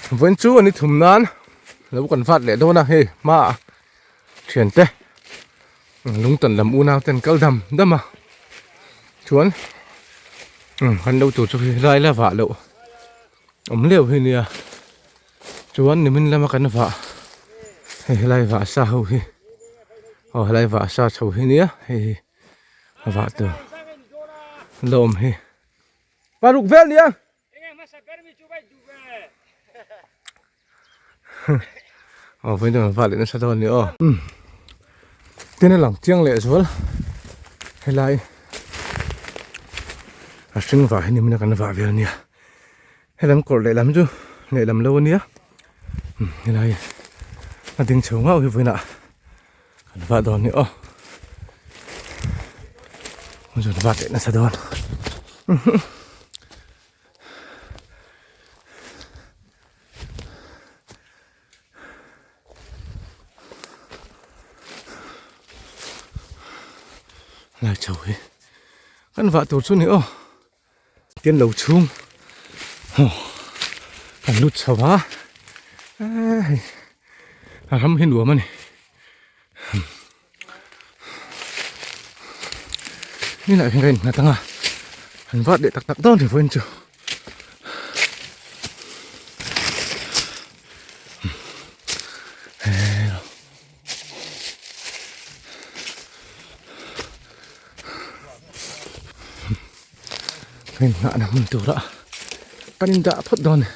Vawiin chu an i thum nan lo kan vat leh dawn a hei hmaah thiante lungtan lam unau ten kal dam dam a chuan kan lo tur chu hi lai la vah loh awm leuh hi nia chuan nimin lama kan vah hei helai vah sa ho hi aw helai vah sa chho hi nia hei hi a vah tur la awm hi paruk vel nia. Aw vawiin chuan val leh nasa dawn a ni aw. Tin a lang chiang leh zual helai a hring vah hi ni hmuna kan vah vel ania helam kawr lehlam chu lehlam lo ania helai a ding chho ngauh hi vawiinah kan vah dawn a ni aw chuan vah leh nasa dawn. Lai chho hi kan vah tur chu ni aw tin lo chhung aw kan lut chho a hei a ram hi nuam a ni. Nilah hian ka innghat ang a, an vat leh tak tak dawn ri vawiin chu. Ka inngahna hmun turah kan indah phawt dawn a ni.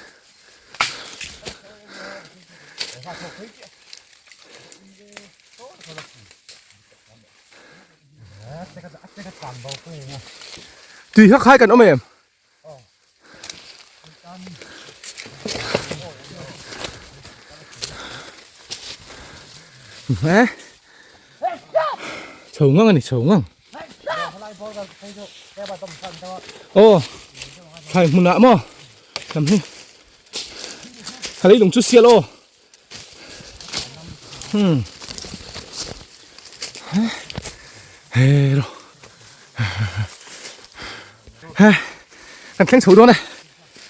Tui kha khai kan awm em? He? Chho ngang ani chho ngang. Aw, thlai hmunah maw? Lam hi. Thlai lung chu sial aw. Hmm. He ro. He. Kan thleng chho dawn e.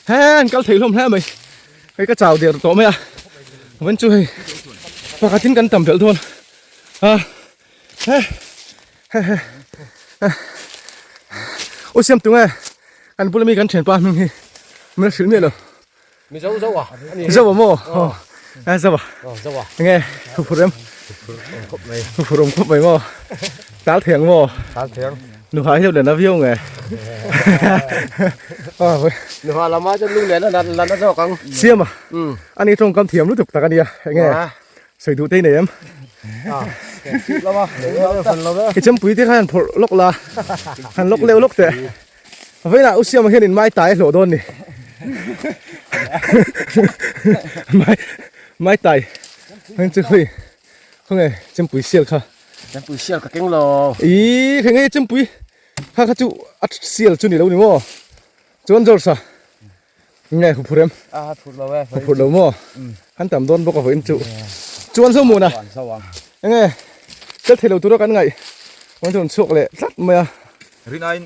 He an kal thei hlawm hle mai. Hei ka chau der tawh mai a. Van chu hei. Pakhatin kan tam belh dawn. A. He. He he. U siam tunge. Kan bula mi kan thianpa hming hi. Min hrilh miah lo. Mizo zo a ani. Zo a maw? Aw. A zo a. Aw zo a. Nge thu phur em? Thu phur awm khawp mai. Thu phur awm khawp mai maw? Tal thiang maw? Tal thiang. Nuha hi lo len a viau nge. Aw. Nuha lama chuan lung len a lan a zawk ang. Siam a. Ani tawngkam thiam lutuk tak ania. Enge sawi duh te i nei em? I chempui te kha han phawrh lawk la. Han lawk leuh lawk teh. Vawiinah u Siama hianin mai tai a hlawh dawn ni. Mai mai tai heng chu hui khawnge chempui sial kha. Chempui sial ka keng lo. Ih khenge chempui kha kha chu a sial chu ni lo ni maw. Chuan George a nge hu phur em? A phur lo e. Hu phur lo maw? Han tam dawn bawk a vawiin chu. Chuan Zomuna enge tel thei lo tura kan ngaih. Chuan chu an chhuak leh tlat mai a. Rinain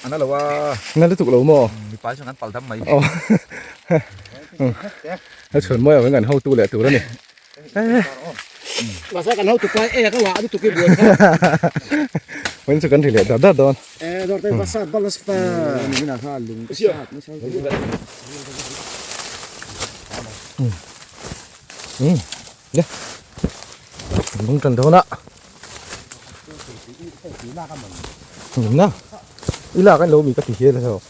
a na lo a. Na lutuk lo maw? Mipa hi chuan kan pal dam mai. Aw. A chhuan mawi ang kan hotu leh tur a ni. Mahse kan hotu pa e ka ngah lutuk i buai kha. Vawiin chu kan ri leh dar dar dawn. E dawr te basa balas pa. Le. Lung tan dawn a. Na i lak an lo mi ka ti hial a zawk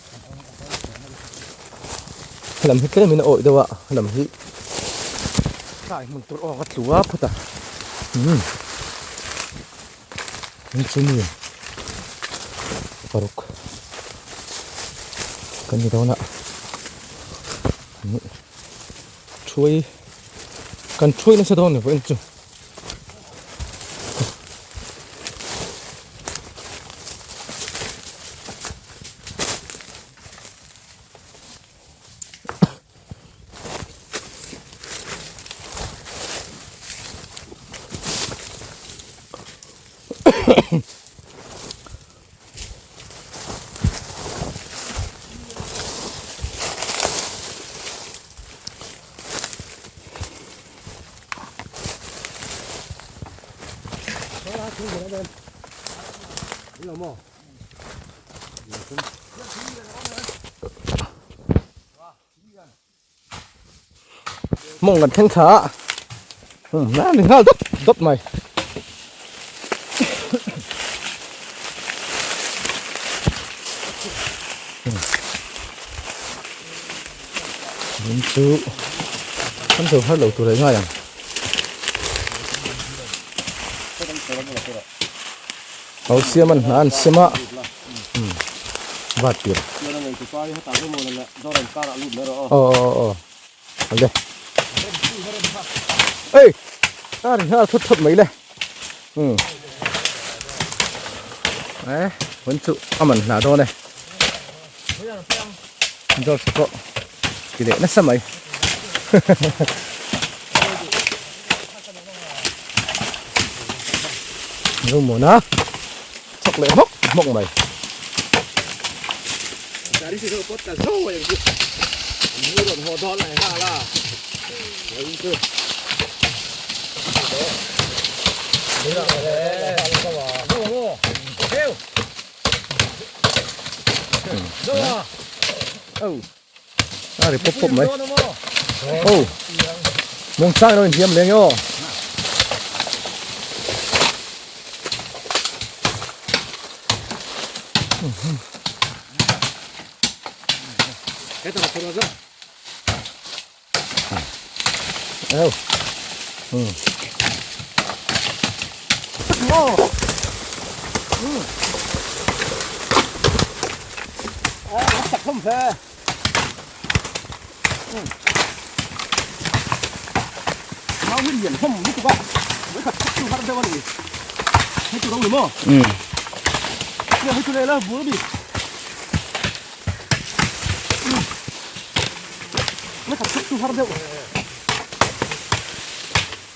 helam hi tlem in a awih deuh a helam hi tlai hmun tur awk a tlu a phawt a umm hei chu mi paruk kan ni dawn a thuai kan thuai nasa dawn ni vawiin chu. Mawng kan thleng thla a a ni nghal dawt dawt mai. Min chu kan zo har lo tur a ngai ang. Ho siam an hna an sem a vat tir aw aw aw le ei a ri nghal thut thut mai le um e hun chu a man hna dawn e George pawh ti leh nasa mai Zomuana chawk leh hmawk hmawk mai. A ri pawp pawp mai oh mawng chang lo inhiam leng aw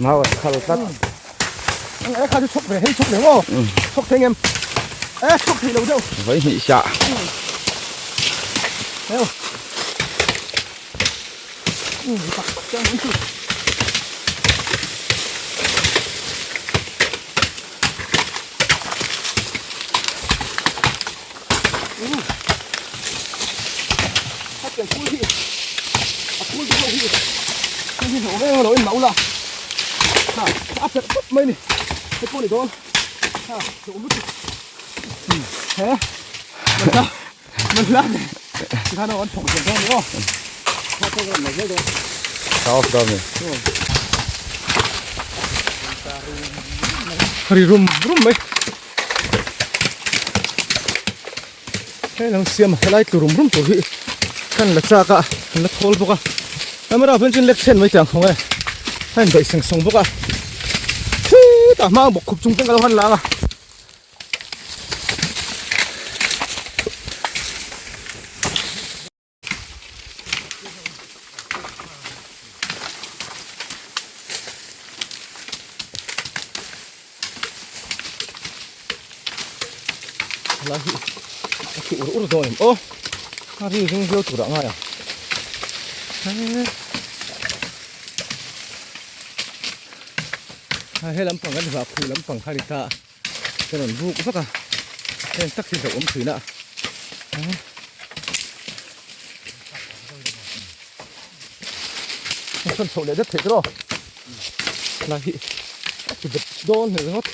Mau an khal tlat. Ang e kha chu chhawk ve hei chhawk leh maw? Chhawk thei ngem? E chhawk thei lo deuh. Vai hnih sah. Heo. Tak tak chiang mai chu. Ri rum rum mai. Hei lo siam helai tlu rum rum tur hi kan la chak a kan la thawl bawk a camera vel chu lek thlen mai tih ang thawng e a indaih seng sawng bawk a khitah hmang bawk khup chung ten ka lo han lang a. Lai hi a khi ur ur dawn em aw a ri ring viau tur ah ngai ang he he lampang kan vah khuh lampang kha ni ta ka rawn buk vak a heng tak hi hlauh awm thin a a sawn chhoh leh dat theih tawh lai hi a ti bet dawn hmel ringawt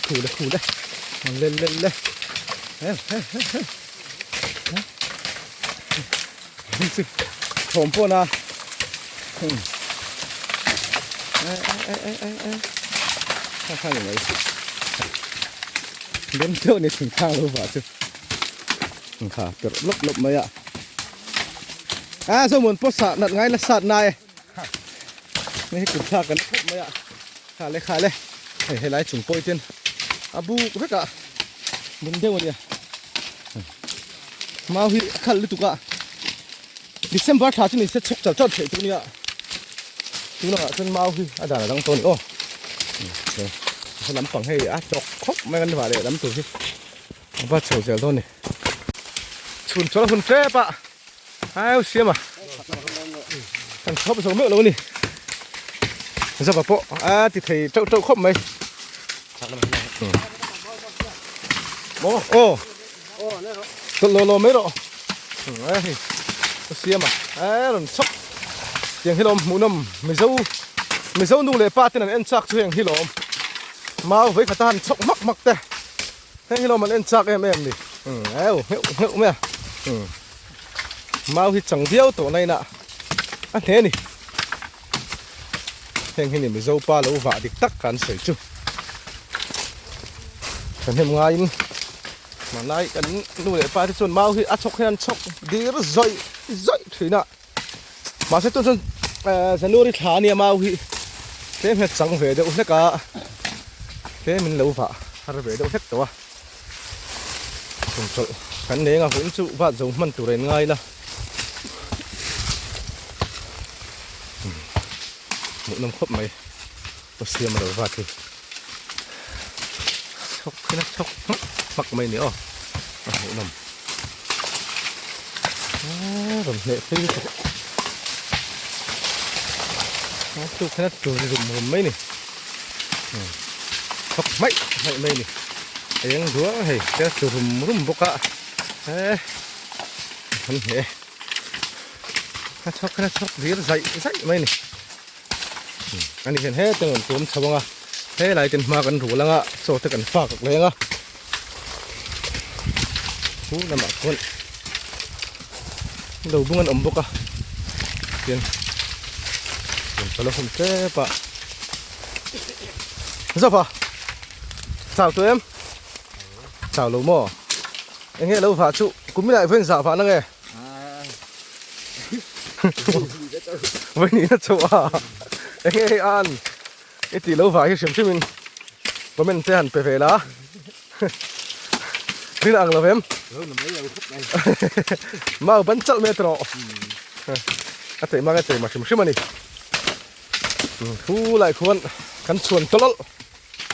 khu le khu le le le le he he he he Thawm pawh na kha kha ni mai dem deuh ni thing thang lo vah chu kha perh lawp lawp mai a a zomuan pawh sah nat ngai la sat nai hei hi kut thlak kan khawp mai a kha le kha le hei helai chung pawh hi ten a buk vek a dem deuh a nia. Mau hi a khalh lutuk a, December thla chu ni se chhawk char char theih tur nia, tunah chuan mau hi a dan a dang tawh a ni aw. He lampang hei a tawk khawp mai kan vah leh lam tur hi a va chho zel dawn a ni. Chhun chuan a hun tep a, ai siam a, kan chhawp zo meuh lo a ni. Zava pawh a ti thei teuh teuh khawp mai. Aw Tawlh law law mai rawh e hei ka siam a e rawn chhawk tiang hi lawm hmuhnawm mizo mizo nu leh pa ten an en chak chu heng hi lawm mau vei khata han chhawk hmak hmak te heng hi lawm an en chak em em ni eu ngheuh ngheuh mai a mau hi chang viau tawh na inah a hne a ni. Heng hi ni Mizo pa lo vah dik tak kan sawi chu. Thahnem ngaiin hmanlai kan nu leh pa te chuan mau hi a chhawk hian an chhawk dir zawih zawih thin a. Mahse tun chuan January thla ania mau hi tlem hian chang ve deuh hlek a, tlem in lo vah har ve deuh hlek tawh a. Chhunchawlh kan nei anga vawiin chu vat zo hman tur a in ngai la. Hmuhnawm khawp mai aw siam a lo vat hi chhawk hian a chhawk hmak hmak mai a ni aw a hmuhnawm aaa rawn hneh phei lutuk a tuk hian a tur rum rum mai a ni chhawk hmaih hmaih mai a ni eng duang hei a tur rum rum bawk a eee. An hle a chhawk hian a chhawk dir zaih zaih mai a ni ani hian heta rawn tuam chho ang a helai ten hma kan rul ang a chaw te kan fak leng a chu lamah chuan lo bung an awm bawk a tian rawn kal a hun tep a zawpa chau tawh em chau lo maw. Enge lo vah chu kum inah vawiin zah vah na nge? Vawiin ina chauh a enge hei an i tih lo vah hi hrim hrim in comment te han pe ve la rin ang lo em? Mau ban chalh mai tawh a chei mang a chei ma hrim hrim a ni thu lai khuan kan chhuan tawlh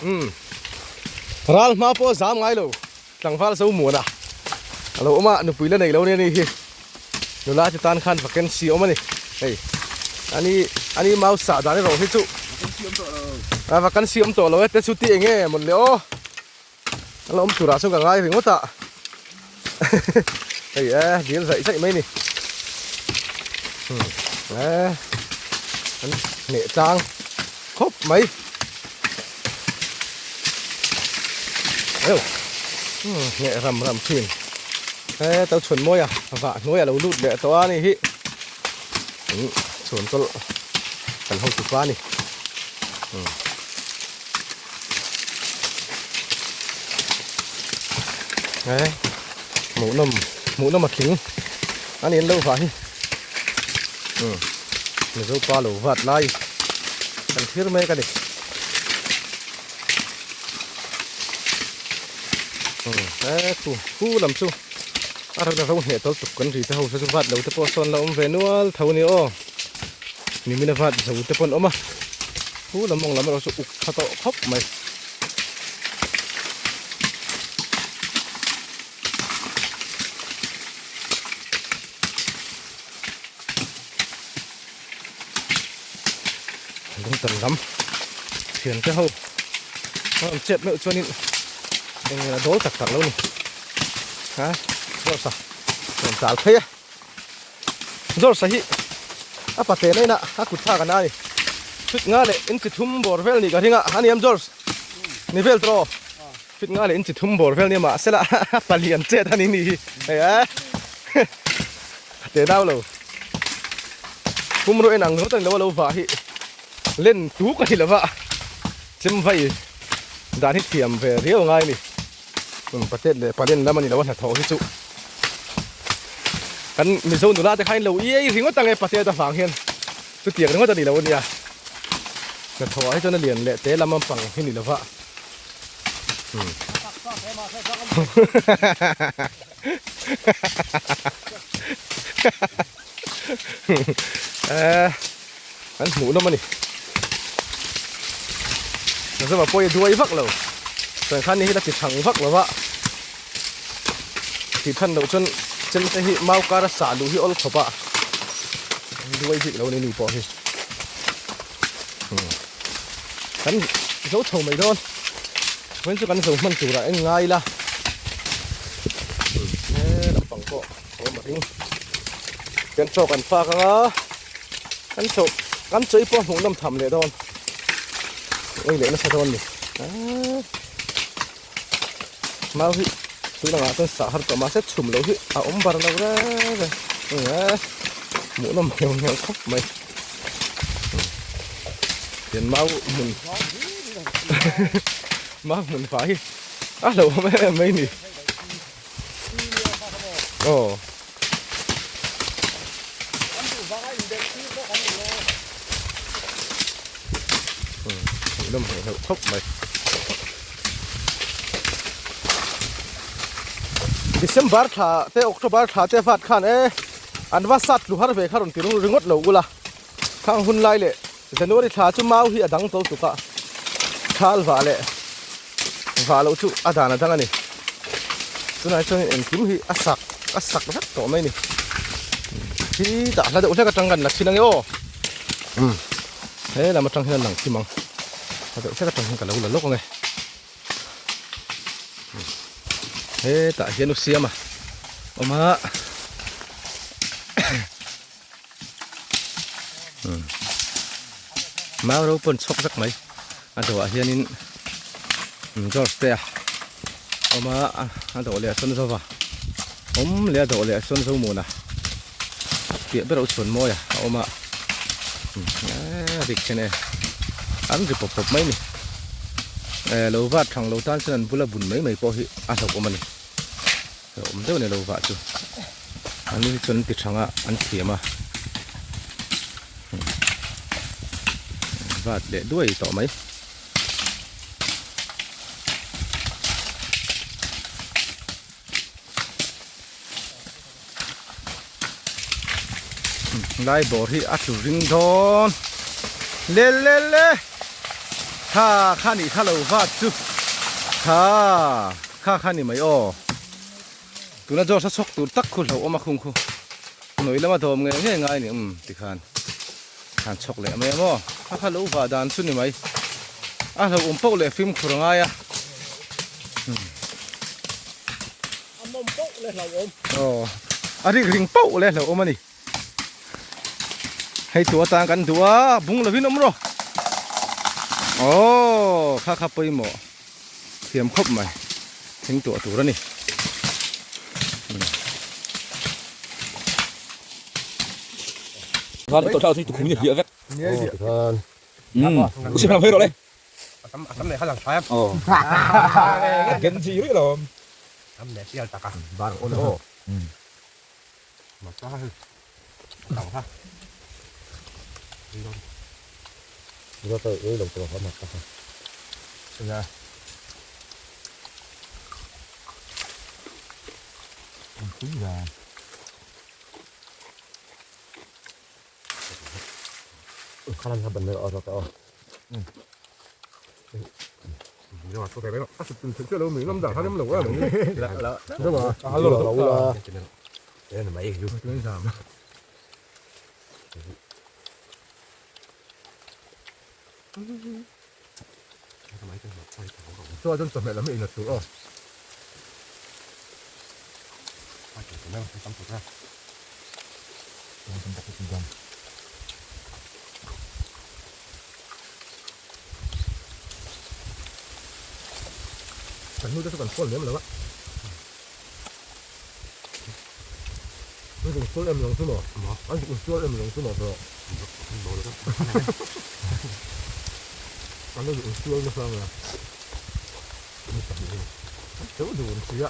umm ral hma pawh a zam ngai lo. Tlangval zo muan a a lo awm a, nupui la nei lo nia ni hi nula te tan khan vacancy awm a ni hei ani ani mau sah dan erawh hi chu a vacancy awm tawh lo e te chu ti eng nge mawn le aw a la awm turah chuan ka ngai ringawt a hei e dil zaih zaih mai a ni e an hneh tlang khawp mai. Hneh ram ram thin he to chhun mawi a vah hnuai a lo lut leh tawh a ni hi chhun tawlh kan hotu pa a ni he hmuhnawm hmuhnawm a tling a ni an lo vah hi mizo pa lo vat lai kan thlir mek a ni. He khu khu lam chu a ran a ro hneh tawl tuk kan ri te ho saw chu vat lo te pawh sawn la awm ve nual tho a ni aw nimin a vat zo te pawh an awm a khu lam mawng lam erawh chu uk tha tawh khawp mai. Lungtan lam thian te ho a rawn chet meuh chuanin eng a dawl tak tak lo ni ha zawrsa rawn chal phei a zawrsa hi a pate na ina a kut thlak ana a ni fit nga leh inchi thum bawr vel nih ka ring a a ni em George ni vel tawh fit nga leh inchi thum bawr vel nia mahse la a palian chet a ni ni hi hei a Te nau lo. Pumraw en ang ringawt a ni lo a lo vah hi len tuk a ni lo va, chem vai dan hi thiam ve riau ngai a ni. Hmun patet leh palen lam a ni lo a hnathawh hi chu kan Mizo nula te khain lo iai ringawt ang e patet avang hian chutiang ringawt a ni lo a nia. Hnathawh ah hi chuan a lian leh te lam ampang hi ni lo va. An hmuh nawm a ni. Zova pawh hi a duai vak lo. Chuan khan ni hi la ti thang vak lo va. Tih than loh chuan chem te hi mau kara sah luh hi awl khawp a. Duai bik lo a ni ni pawh hi. Kan zo chho mai dawn. Vawiin chu kan zo hman turah en ngai ila he lampang pawh a awm a ring. Kan chaw kan fak anga kan chaw kan chawi pawh hmuh nawm tham leh dawn eng leh nasa dawn ni. Mau hi tun angah chuan sah har tawh mahse chhum loh hi a awm bar lo reng reng hmuh nawm heuh heuh khawp mai. Tian mau hmun mau hmun fah hi a hlauhawm em em mai ni. Aw. Hmuhnawm heuh heuh khawp mai. December thla te October thla te vat khan e an va sat tlu har ve kha rawn ti ringawt lo ula khang hun lai leh January thla chu mau hi a dang to tuk a thal vah leh vah loh chu a dan a dang a ni tunah chuan engkim hi a sak a sak vek tawh mai a ni khi tah hla deuh hlek atang kan la chhin ange aw umm he lam atang hian a lang thim ang hla deuh hlek atang hian ka lo la lawk ange hetah hian u siam a awm a. Mau ro pawn chhawk vek mai a dawhah hianin George te a awm a a dawh leh a sawn zo va awm leh a dawh leh a sawn zo mun a piah ber a u chhuan mawi a a awm a a rik then e an ri pawp pawp mai a ni lo vat thang lo tan chuan an bula bun mai mai pawh hi a hlauhawm a ni. Awm deuh ni lo vah chu an ni hi chuan an ti thang a an thiam a vat leh duai tawh mai. Lai bawr hi a tlu ring dawn le le le kha kha nih kha lo vat chu kha kha kha ni mai aw tuna George a chhawk tur tak khu hlauhawm a khung khu nawi lama dawm ngei ngei ngai a ni umm tikhan khan chhawk leh mai a maw kha kha lo vah dan chu ni mai a hlauhawm pauh leh fimkhur a ngai a. A nawm pauh leh hlauhawm. Aw, a rik ring pauh leh hlauhawm a ni. Hei tu atan kan duh a, bung lovin awm rawh. Aw, kha kha pawimawh thiam khawp mai. Thing tuah tur a ni. Van tawh thlau chu tukhum ni hliah vek. Um, sim lam phei rawh le. A tam leh kha lang thlai a. Aw. A gen chi rih lo. Tam leh sial tak a. Bar awn aw. Mata hei. Tang ha. Ila ta ei lo tawh a mata kha. Ya. Tui la. Khalan ha ban mai aw ta aw. Kan hnu te chu kan sual lem lo a. An zuk sual em lo chu maw? An zuk sual em lo chu maw bro? An lo zuk sual nasa ang a. Cheu dun si a.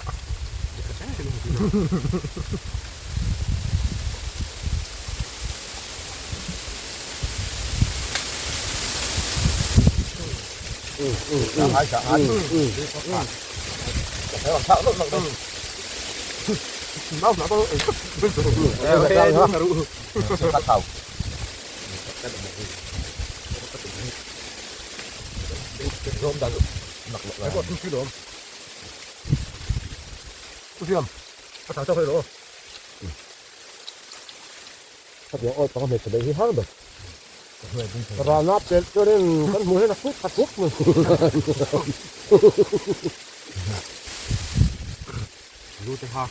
Hetiang awt panga hmeichhe beih hi har ber. Rana pelh chuanin kan hmuh hian a khup a khup mai. Lu te kha.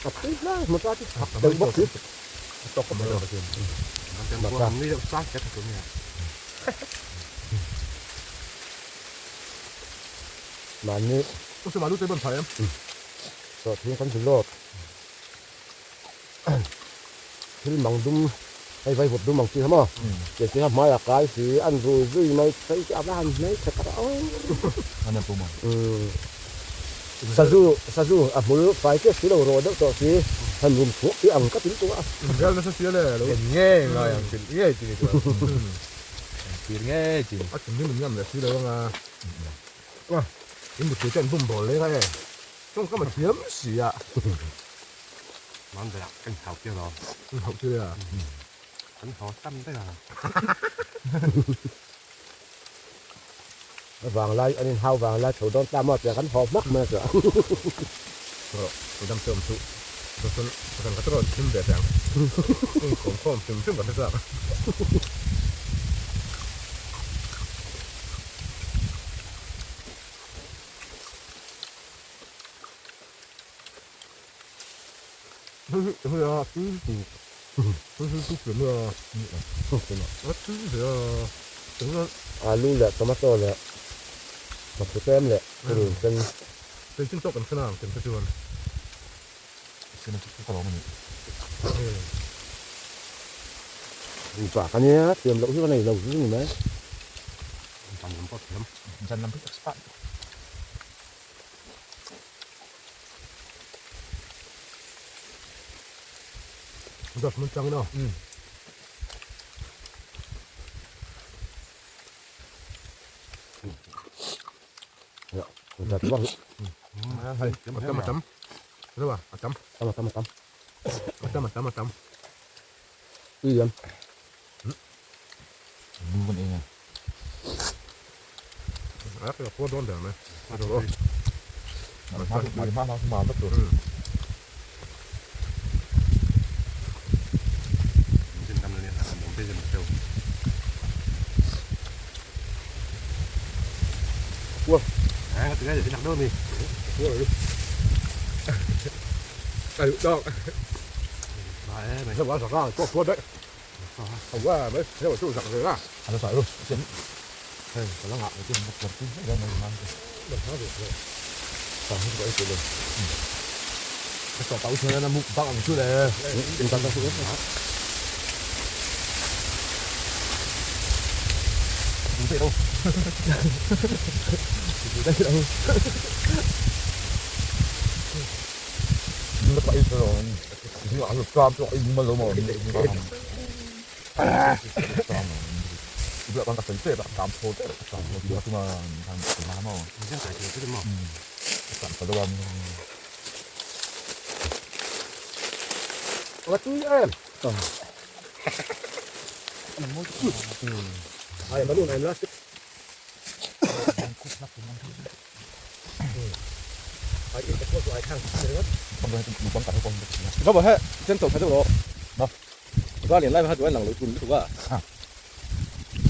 A tui hle mai ta chu thak deuh bawk hi. Mahni sawhthing kan ti lawk. Thil mang dum hei vaivut dum ang chi kha maw tiang chi kha hmaiah kai si an rui zui mai phei chu a va han hmelchhe tak a sazu sazu a hmul fai chiah si lo rawh deuh tawh si han rum chhuak hi ang ka ti lutuk a. Inbial nasa sia le lo. En ngei ngai ang sil ngei chi ni chuan en tir ngei chi. A thinrim in ngam leh si lo anga in mutui te an bum bawl leng a e. Tawngkam a thiam si a. Mang ber ah kan hau tir lo. Kan hauh tir a. Kan haw tam daih a. A vang lai an in hau vang lai chho dawn ta maw tia kan haw hmak mai a chuah. Rawh i dam chawm chu chuan chuan kan ka rawn thim ve teh ang. Inkhawm khawm hrim hrim ka hre chak. Alu leh tomato leh hmawkhu tlem leh purun sen. Mipa ka nia thiam loh hi ka nei lo chu ni mai. Gas mun chang no. Ya, udah tua. Hei, atam atam. Ano ba? Atam. Tama tama tam. Atam atam atam. Ui lian. Lu kan ei nge. A ka khua dawn ber mai. A tawh. Ma ma ma ma vek tur. Ua. À, cái này để đặt đâu mình. Ai đó. Mà Thế bảo sao có khua đấy. Không qua mấy thế bảo chú giặc rồi à. À nó sợ luôn. Chiến. Hey, có lo ngại cái một lần tin ra này mà. Sao hết vậy rồi. Cái trò tàu chơi nó mục tao làm chú này. Chúng ta sẽ Đúng vậy đâu. Đây đâu. Nó vậy rồi. Nhưng mà cam cho anh mà lâu mà. Ibla bang kasih teh, cam thô teh, cam thô tu mà thằng làm mà. Cam thô làm. Là tui em. Ai mà luôn em lá. Ai cái con ai khang. Không được, đủ băng cả con. 老板还真走才走了。 Đó. 我连来他就按两楼滚出啊。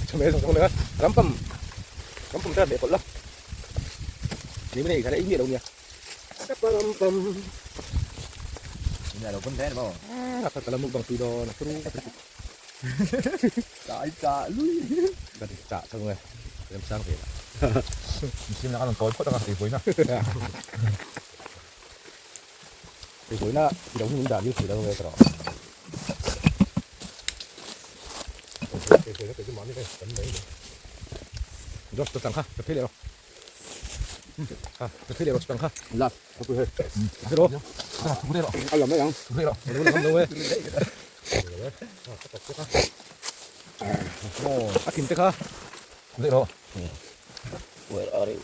就没从从那个咱们咱们这别滚了。你们那个一米đâu nhỉ? Pam pam. Nhà đầu quân thế đúng không? À, thật là một bằng tùy đò là true. Tại trả lui. Gần trả xong rồi. Em sang về. Xin là ăn tối phớt ra thì với nè. Thì cuối na thì đóng những đàn như thủy đâu nghe rồi. Rồi, tôi tặng ha, tôi thấy rồi. À, tôi thấy rồi, tặng ha. Là. Thế đó. Thủ đây rồi. Ai làm đấy không? Thủ đây rồi. Đúng rồi, đúng rồi. À, kim thế ha. Thủ đây rồi. Where are you?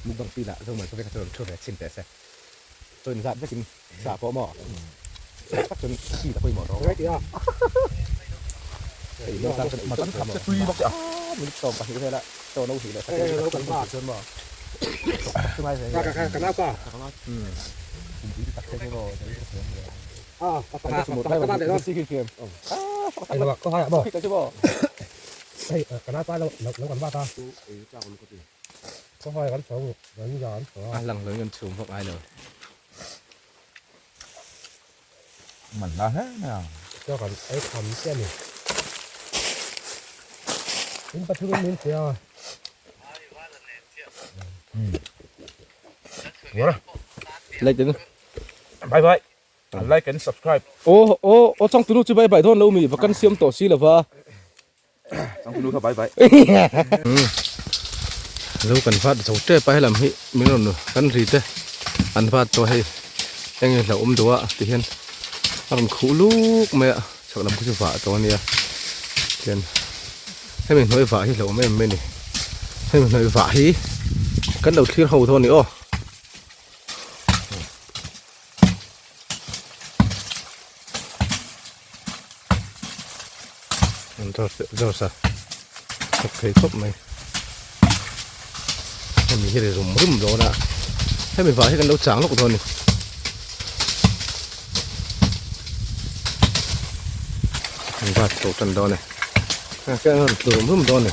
Mukbang pin ah zo mai pawh vek a rawn thu ve chhin teh se. Chuan zat vekin sa pawh maw tak chuan chi la pawimawh rawh. Hei lo tan chuan ei tawp tui bawk che a. Minute 12 vela chaw no hnih leh sakei chu kan bak chuan maw chu ngai ve nge. A lang lo in kan chhum vak ngai lo. Man la hle mai a. Chaw kan ei kham chiah a ni. In pathum in min pe a. Like in. Bye bye. Like and subscribe. Aw aw aw changtunu chu bye bye dawn lo mi va kan siam tawh si lova. Changtunu kha bye bye. Lo kan vat zo tep a helam hi min rawn kan ri te an vat tawh hei enge hlauh awm duh a ti hian a rawn khuh luk mai a chhak lam khi chu vah tawh a nia tian hemi hnuai vah hi hlauh awm em mai a ni hemi hnuai vah hi kan lo thlir ho dawn a ni aw. George a thawk thei khawp mai hemi hi ri rum rum dawn a hemi vah hi kan lo chang lawk dawn a ni an bat chho tan dawn e a rawn tlu rum rum dawn a ni.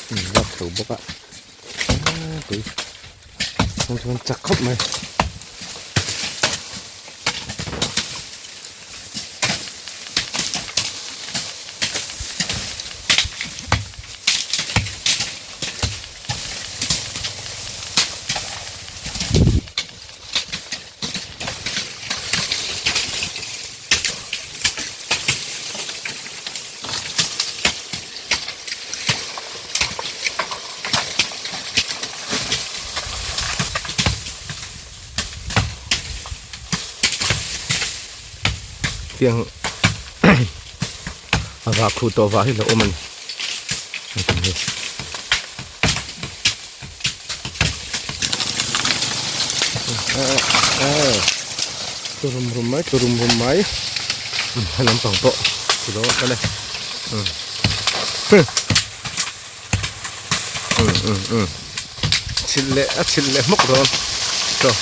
Helam vak tho bawk a tui an chuan chak khawp mai. Tiang a vah khuh tawh vah hi a lo awm a ni. Tu rum rum mai tu rum rum mai he lampang pawh chu dawn kha le chhilh leh a chhilh leh hmawk dawn chaw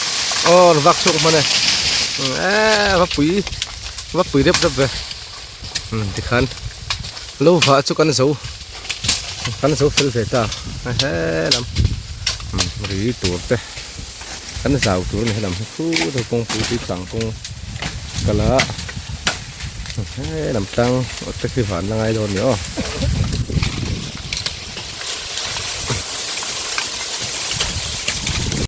aw vak chhuak hman e eee va pui va pui rep rep ve tikhan lo vah chu kan zo. Kan zo fel ve ta he lam ri tur te kan zau tur a ni helam hi khu deuh kawngpui tui tlang kawng kal a he lam tlang te khi van la ngai dawn a ni aw.